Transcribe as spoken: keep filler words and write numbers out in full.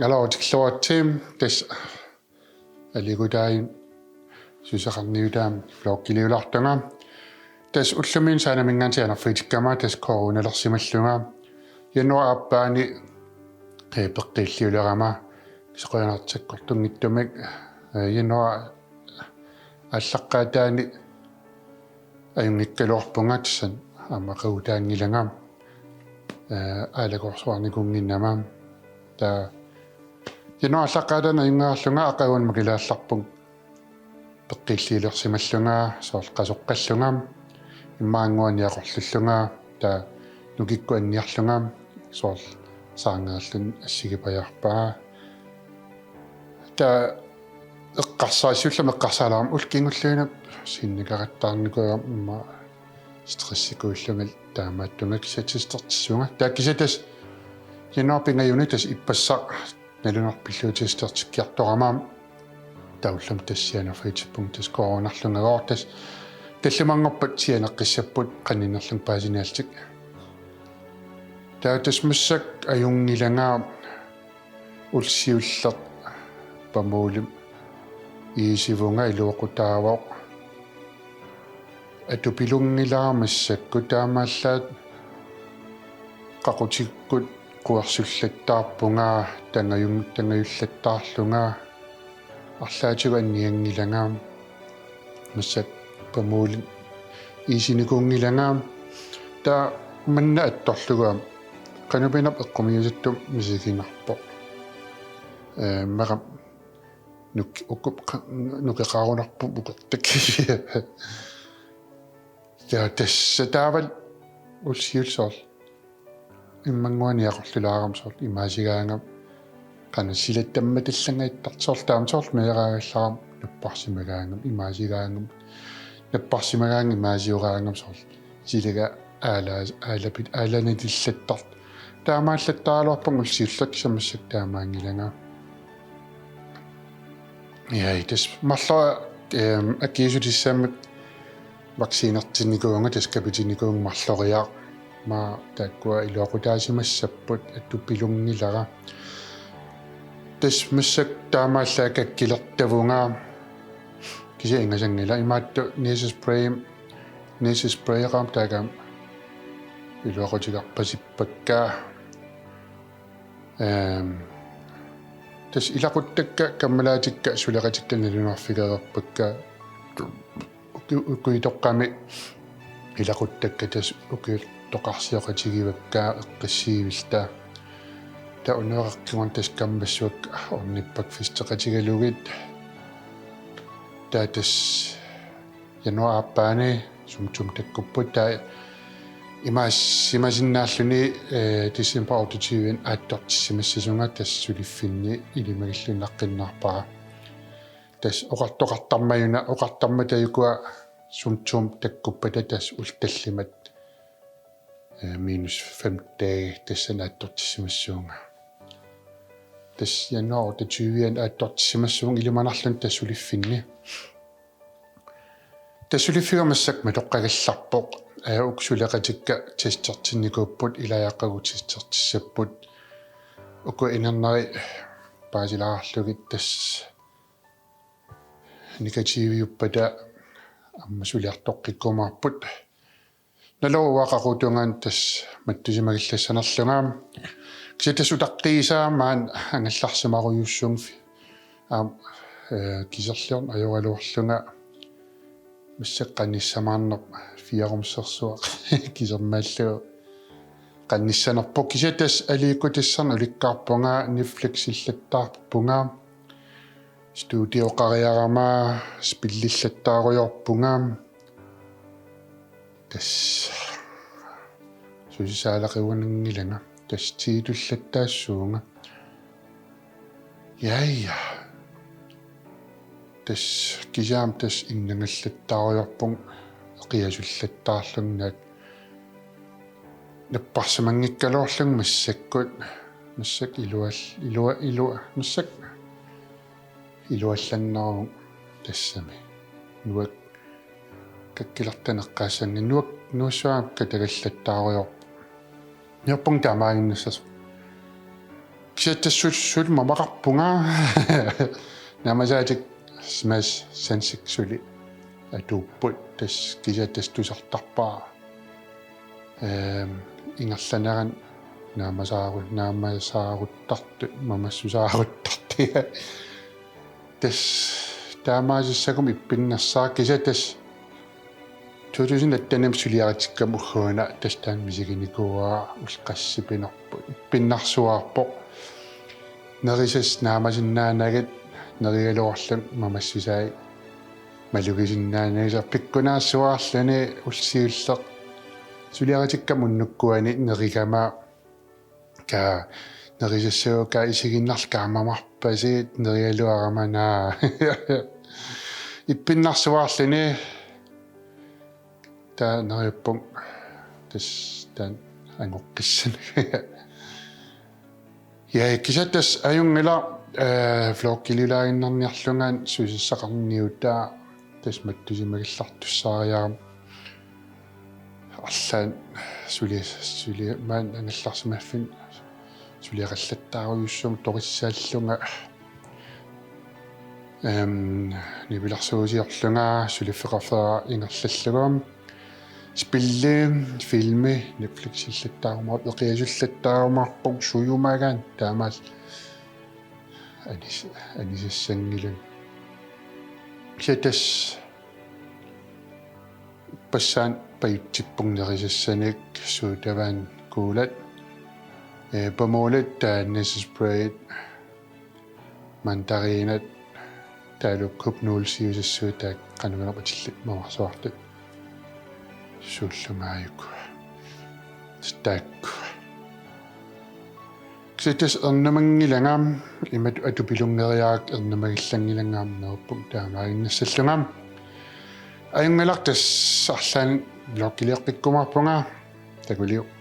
Aluu, tikilluaritsi, tassa aliikkutai suseqarniutaam vloggiliulaartunga. Tassa ullumi Sanaminngaanniit sianerfigitikkama tassa coronalersimallunga. Januaarip aappaani, eh, peqqiilliulerama, kisianni qujanartumik sakkortunngitsumik, eh, januaarip aallaqqaataani ajunngikkaluarpunga, tassani aamma aqagutaanngilanga, eh, aalakoorsuarnikuunnginnama. Taava januaarip aallaqqaataani ajunngereerlunga aqaguani makilaallarpunga peqqiilliulersimallunga, soorlu qasoqqallunga, immaqa annguani niaqorlullunga, taava nukikkut anniarlunga, soorlu saarngeerluni assigipajaarpaa. Taava eqqarsaat, siullermik eqqarsaaleramik ullut kingulliit sinnikarattaarnikuugama, immaqa stressikuullunga taamaattunga, kisianni testertissuunga. Taava kisianni tassa januaarip pingajuni tassa ippassaq nalunarput pillugu testertikkiartorama. Taava ullumi tassa sianerfigitippunga tassa coronarlunga, tassa tallimanngorpat sianeqqissapput qaninerlunga paasiniarlutik. Taava tassa massakkut ajunngilanga, ullut siulleq Pamuulimi iisivunga, iluaqutaavoq. Atupilunngilara massakkut, taamaallaat qaqutikkut quersullattaarpunga, tangajun-, tangajullattaarlunga, arlaatigut annianngilanga, massakkut Pamuulimi iisinikuunngilanga. Taava manna attorlugu aamma qanupinap eqqumiisattumi misiginarpoq. Eh, meeqqat nuk-, uku-, qa-, nukeqarunarput ukortik. Ja tassa taavalu ullut siulleq soorlu immannguani niaqorlulaarama soorlu imaasigaangama, qanoq silattammatallangaattartoq, soorlu taama soorlu meeraagallarama napparsimagaangama, imaasigaangama, napparsimagaangama, imaasiugaangama, soorlu silaga aala-, aalapit-, aalanitillattartoq. Taamaallattaaraluarpunga ullut siulleq, kisianni massakkut taamaanngilanga. Ja tassa marloriarlunga, ehm, akiuussutissamik vaccinertinnikuuvunga, tassa kapitinikuuvunga marloriarlunga. Aamma taakkua iluaqutaasimassapput, atupilunngilara. Tassa massakkut taamaallaat kakkilertavunga, kisianni ingasanngilaq, imaattoq næsespray, næsesprayerama, taakku aamma iluaqutigarpasippakka. Ehm, tassa ilaquttakka kammalaatikka suleqatikka nalunarfigereerpakka. Uku-, ukioq toqqami ilaquttakka tassa ukioq toqqarsioqatigivakka eqqissiivilluta. Taava unnuaqaqqingun tassa kammassavakka ornippakka festeqatigalugit. Taava tassa januaarip aappaani symptomi takkupput, taava imaassimasinnaallugu, eh, december otteogtyve aattortissimassasunga, tassa suliffinni ilimagillunnaqqinnaarpara. Tassa oqartoqartarmajuna, oqartarmata ukua symptomi takkuppata tassa ullut tallimat, eh, minus fem dage tassani aattortissimassuunga. Tassa januar otteogtyve aattortissimassuunga ilimanarluni tassa suliffinni. Tassa suliffiga massakkut matoqqagallarpoq, eh, uku suleqatikka testertinnikuupput, ilaaqqagu testertissapput. Uku inerneri paasilaarlugit tassa negativiuppata aamma suliartoqqikkumaarput. Naluara uanga qaqugu tungaanut tassa mattusimagillassanerlunga. Kisianni tassa utaqqiisaa maani angerlarsimarujussuuvunga. Aamma, eh, kiserliorneq ajoraluarlunga. Massakkut qanissamaarnerput, fire-rumsersuaq kisermaallugu qanissanerpoq. Kisianni tassa aliikkutassannik ulikkaarpunga, Netflixillattaarpunga, studioqariarama, spillillattaarujoorpunga. Tassa susisaalaqiuanngilanga, tassa tiitullattaassuunga. Ja, ja. Tassa kisianni tassa innangallattaarujoorpunga, eqiasullattaarlunga, napparsimanngikkaluarlunga massakkut, massakkut ilual-, ilua-, ilua-, massakkut iluallanneruvunga tassami. Nuak-, kakkilertaneqqaassanngilanga, nuak-, nuassuarnik katagallattaarujoorpunga. Niorpunga taamaaginnassasoq. Kisianni tassa suli mamaqarpunga. Naamasaatik smash sansit suli atuupput, tassa kisianni tassa tusartarpara. Ehm, ingerlanerani naamasaaru-, naamasaaruttartut, mamassusaaruttartut. Tassa taamaasissagunik ippinnarsaaq, kisianni tassa to tusind attenimi suliaritikkama ugguuna tassa taanna misiginikuuara, ullut qassit pinerput. Ippinnarsuaarpoq. Nerisassat naamasinnaanagit nerigaluarlugit mamassusai malugisinnaanagit, pikkunaassuarluni ullut siulleq suliaritikkama unnukkuani nerigama kaa nerisassaguit kaa isiginnaarlugit kaa mamarpasiit nerigaluarama, naa. Ippinnarsuaarluni taava neriuppunga tassa taanna angoqqissanik. Ja, kisianni tassa ajunngilaq, eh, vlogiliulaaginnarniarlunga susassaqarniutaa tassa mattusimagallartussaariarama. Arlaannik suli-, suli-, maani angerlarsimaffinni suliaqallattaarujussuarmik torissaallunga. Ehm, nipilersuusiorlunga suliffeqarfeeraq ingerlallugu. Spilli, filmi, Netflixilaattaarumaarpoq, eqiasullaattaarumaarpoq, sujumagaanni taamaallaat anis-, anisassanngilanga. Kisianni tassa ippassaq pajutsippunga nerisassanik, sodavand, colat, eh, Pamolit, taava næsesprayit, mandarinat, taavalu Cup Noodlesiusassuit, taakku qanoq atillit mamarsuartut. Suullu maajuku. Tassa taakku. Kisianni tassa ernumanngilanga, imatut atupilunngereerakku ernumagillanngilanga, aamma neriuppunga taamaaginnassallunga. Ajunngilaq, tassa arlaannik vlogiliortikkumaarpunga. Takuliuk.